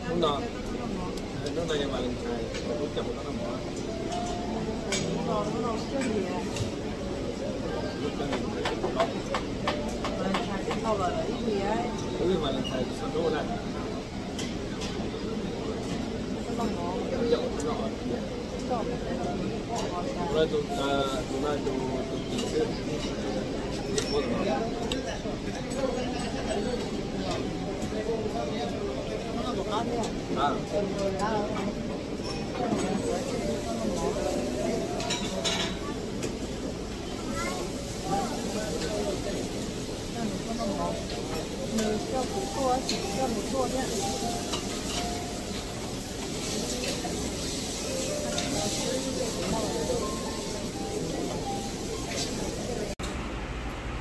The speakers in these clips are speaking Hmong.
Hnub no, hnub no yog Valentine, hnub coj mus noj mov. Wb Valentine txhua hnub na. Nws coj kuv tuaj, nws coj nws tuaj thiab.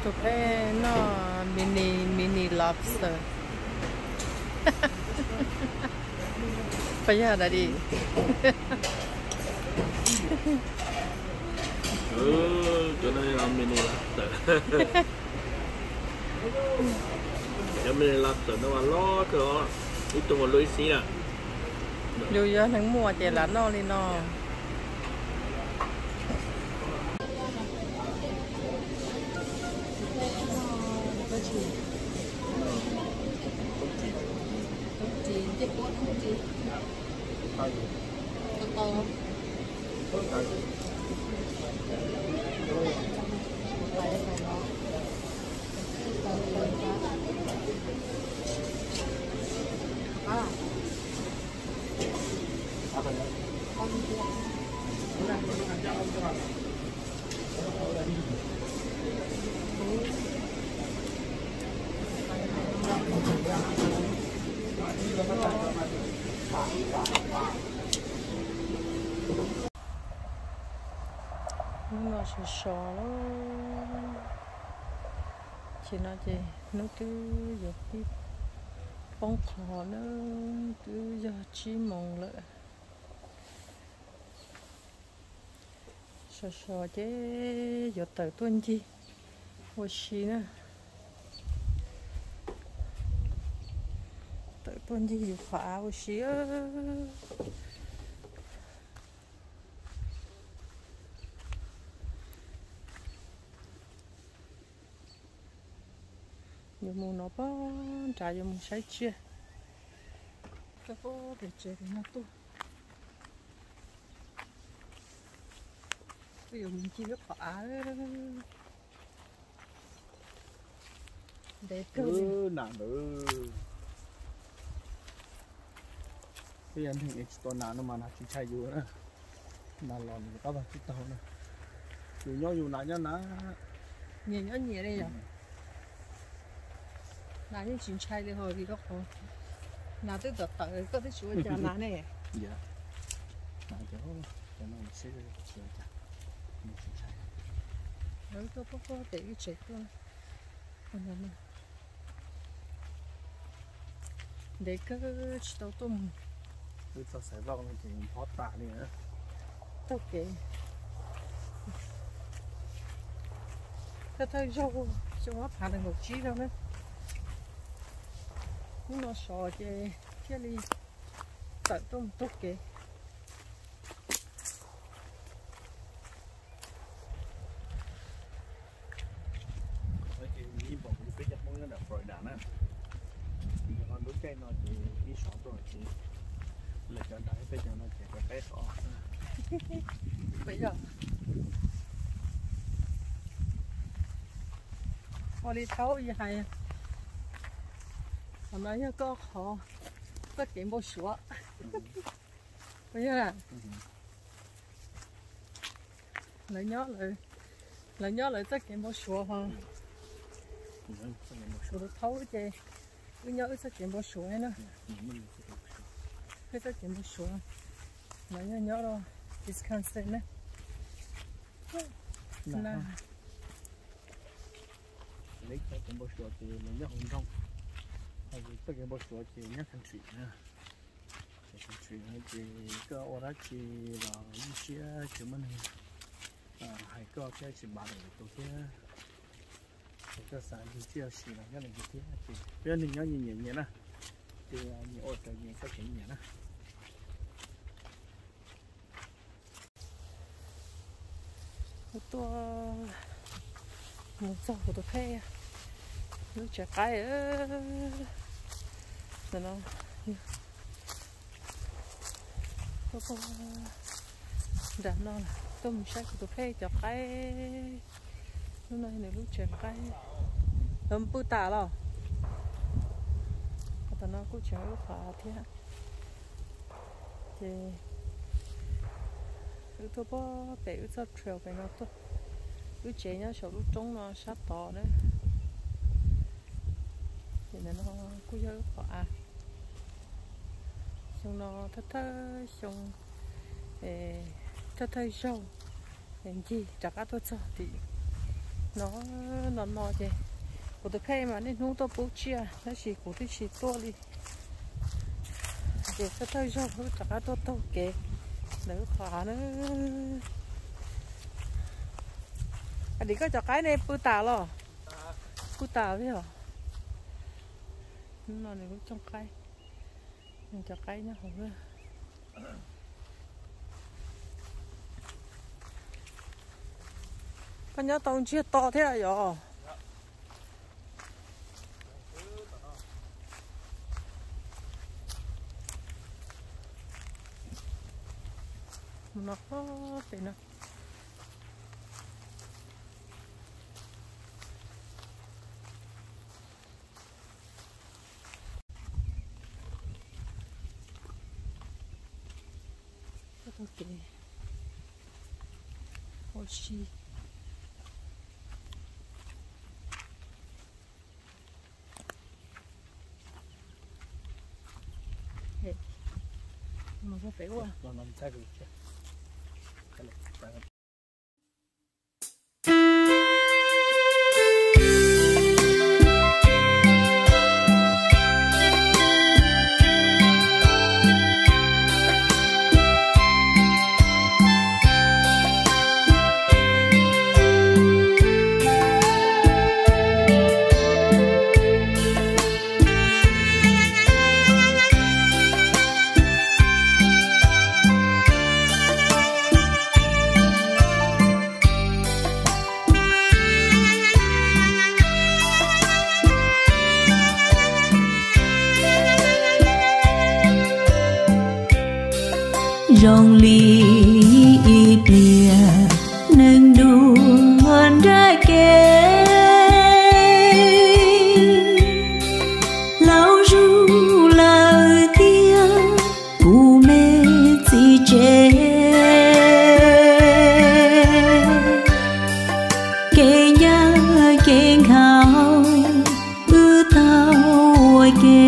Tus peb noj mini, mini lobster. Pab yog da di. Cov no yog mini lobster. Cov mini lobster no mas loj kawg os, ib tug mas luaj ib xib na. Yus yog neeg muaj ces lam noj li no. Hnub no sov sov lawm. Ces no ces hnub twb yuav pib poob qho na, twb yog tsib moos lawm. Sov sov ces yuav tawm tuaj ncig ua si na. Tawm tuaj ncig yus qhov av ua si. Yuav mus no pog nrad yuav mus saib tsiaj. Koj pog pem tsev pem no tuaj. Twb yuav mus ncig lub qhov av. Ntev kawg li. Nas ntawd. Twb yog neeg es tsis tau nas no mas nas tsis ntshai yus na. Nas los nws rov qab vag tsis tau na. Yus nyob yus, nas nyob nas. Nyias nyob nyias li yom. Nas yeej tsis ntshai li ho vim rau qhov nas twb tawm tawm koj twb tsis ua cas nas ne. Nas cov, cov no sib tsis ua cas, nws tsis ntshai. Lawv tuaj pog pog pem wb tsev tuaj. Ntev kawg tsis tau tuaj mus. Wb txog Xaiv Vaj no ces nphob tas li na. Taug kev thawj thawj zaug xyoo ob phav nees nkaum tsib no na. Hnub no sov ces thiaj li tawm tuaj mus taug kev. Ces ib npaum li peb cov Hmoob nyob nram Florida na, ces yog lub caij no ces ib sov tuaj ces lawv cov nram peb cov no ces rov qab sov. Puas yog? Ua li thaub yog hais, qhov no yog koj qhov, koj kev npau suav. Puas yog? Lawv nyob, lawv nyob lawv txoj kev npau suav ho. Kuv tus thaub ces wb nyob wb txoj kev npau suav na. Wb txoj kev npau suav. Lawv nyob nyob rau Wisconsin na. Lawv txoj kev npau suav ces lawv nyob hauv nroog, ho yus txoj kev npau suav ces nyob country na. Ces country no ces koj ua dab tsi los yeej siab tsis muaj neeg hais Koj thiab tsis npav tus thiab, koj xav yug tsis yog sim los nyob nws yug thiab ces peb nyob nyias nyiam nyias na, ces nyias ua raws nyias txoj kev nyiam na. Kuv tuaj mus txog kuv tus phej lub tsev qaib no. Tuaj nram no tuaj mus saib kuv tus phej cov qaib. Lub no nws lub tsev qaib, lawv pw tas los. Qhov tom no kuj tseem ib qhov thiab. Ces wb tuaj pem wb txoj trail pem no tuaj. Wb tsev nyob saum lub roob no sab tod na. Ces ntawm no kuj yog wb qhov av. Xyoo no thawj thawj xyoo, thawj thawj zaug ncig rov qab tuaj txog tim no, no no ces kuv tus phej mas niaj hnub tuaj pub tsiaj tab sis kuv twb tsis tuaj li. Ces thawj thawj zaug wb rov qab tuaj taug kev ntawm wb qhov av na. Dim koj cov qaib ne pw tas los? Pw tas li os. No nws lub cooj qaib, nws cov qaib nyob hauv. Koj nyob tau ntsiag to thiab yom. No pem no. Tau kev ua si. Mus pem ua. Zoo li ib pliag neeg dua nram kev, laus zuj lawm tiag kuv me txiv tsev. Kev ncaj kev nkhaus wb tau ua ke,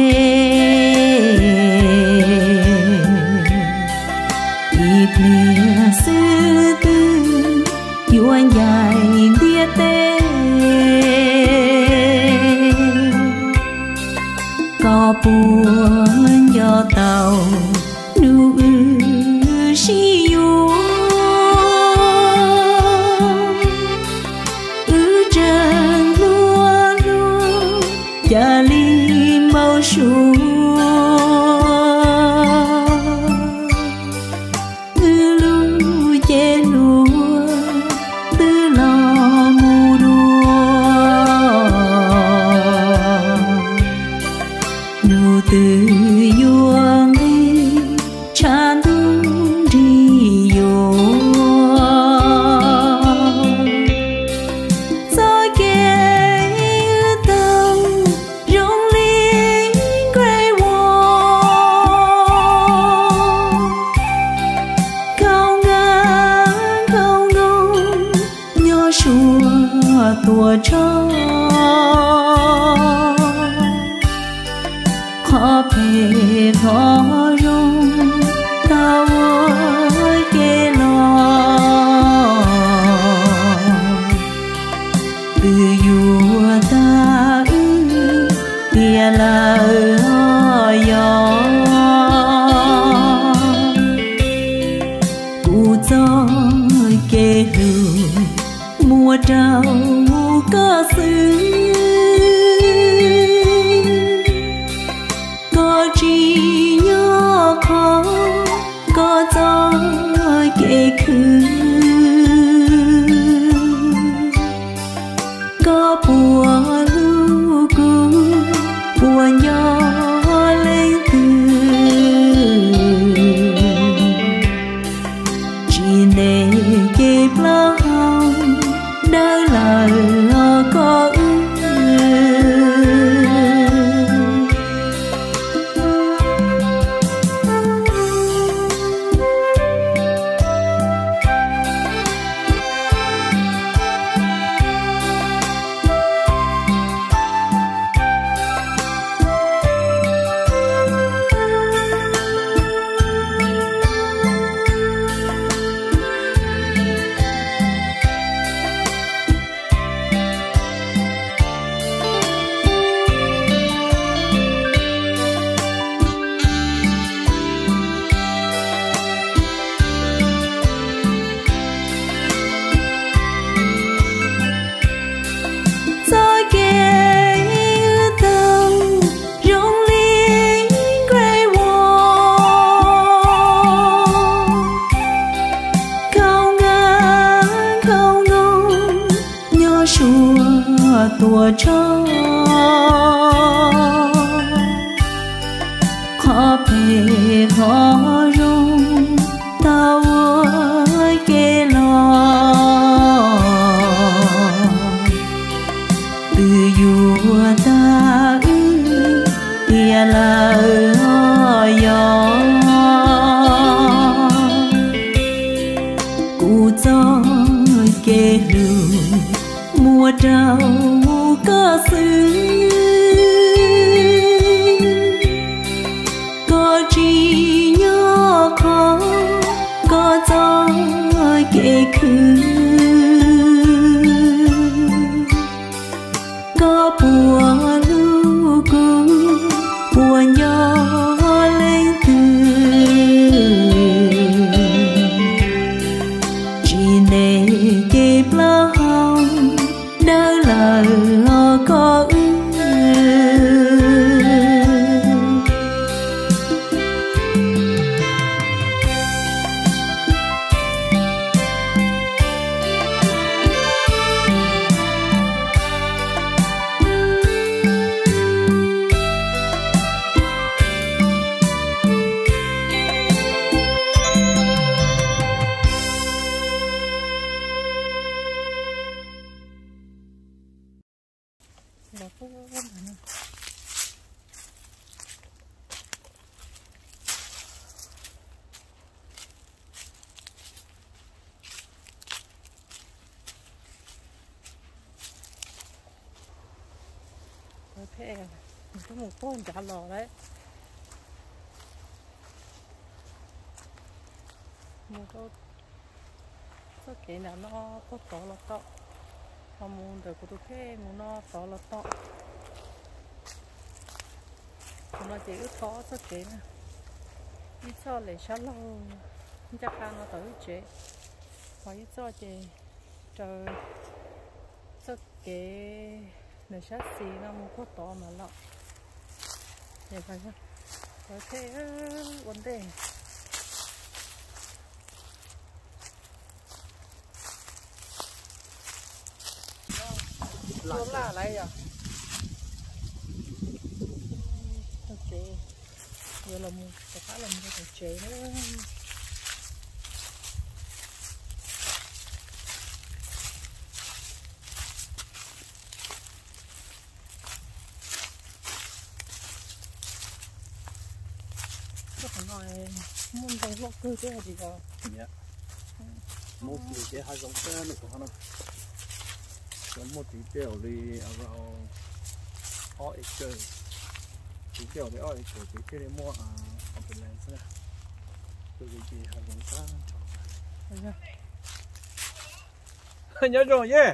ib pliag xwb twb yuav ncaim ntiaj teb. Koj puas nco tau hnub wb sib yuav? Wb tseem hluas hluas cas li npau suav. Wb lub cev hluas twb los mus dua, hnub twg yuav nqig tshav ntuj nrig yuav. Txoj kev wb taug zoo li Great Wall, nkhaus nkhaus nkhaus nkaus nyob suav tuam tshoj. Qhov phem qhov zoo tau ua ke los, twb yuav tag wb tiag lawm os yog. Kuv txoj kev hlub Ua rau koj xwb, koj tsis nyob qhov koj txoj kev khwv. Koj puas hlub kuv, puas nco leej twg? Tsis ntev ces plaub hau dawb lawm os koj wb. Txoj kev wb taug zoo li Great Wall, nkhaus nkawg nkhaus nkoos nyob suav tuam tshoj. Qhov phem qhov zoo tau ua ke los, twb yuav tag wb tiag lawm os yog. Kuv txoj kev hlub muaj rau koj xwb, koj tsis nyob qhov koj txoj kev khwv. Koj puas hlub kuv, puas nco leej twg? Tsis ntev ces plaub hau dawb lawm os koj wb. Phem, twb mus puag nrad los lawm. Mus rau txoj kev nram no puag tod los tau, ho mus ntawm kuv tus kheej mus no tod los tau. Thaum no ces wb thov ob txoj kev na, ib txoj lem sab laug ncaj qha no tom wb tsev, ho ib txoj ces raws txoj kev ntawm sab xis no mus puag tod mas los. Phem ua ntej. Ua laj lawm yog. Ok, yuav los mus rov qab los mus rau tom tsev na. Koj qhov no muaj ntoo loj kawg thiab hais tias. Muaj ntoo thiab hav zoov thiab no. Cov muaj tiv tej li around ob acre, tiv tej li ob acre ces thiaj li muaj ambulance na. Tus li ces hav zoov tag nrho. Nyob zoo yej.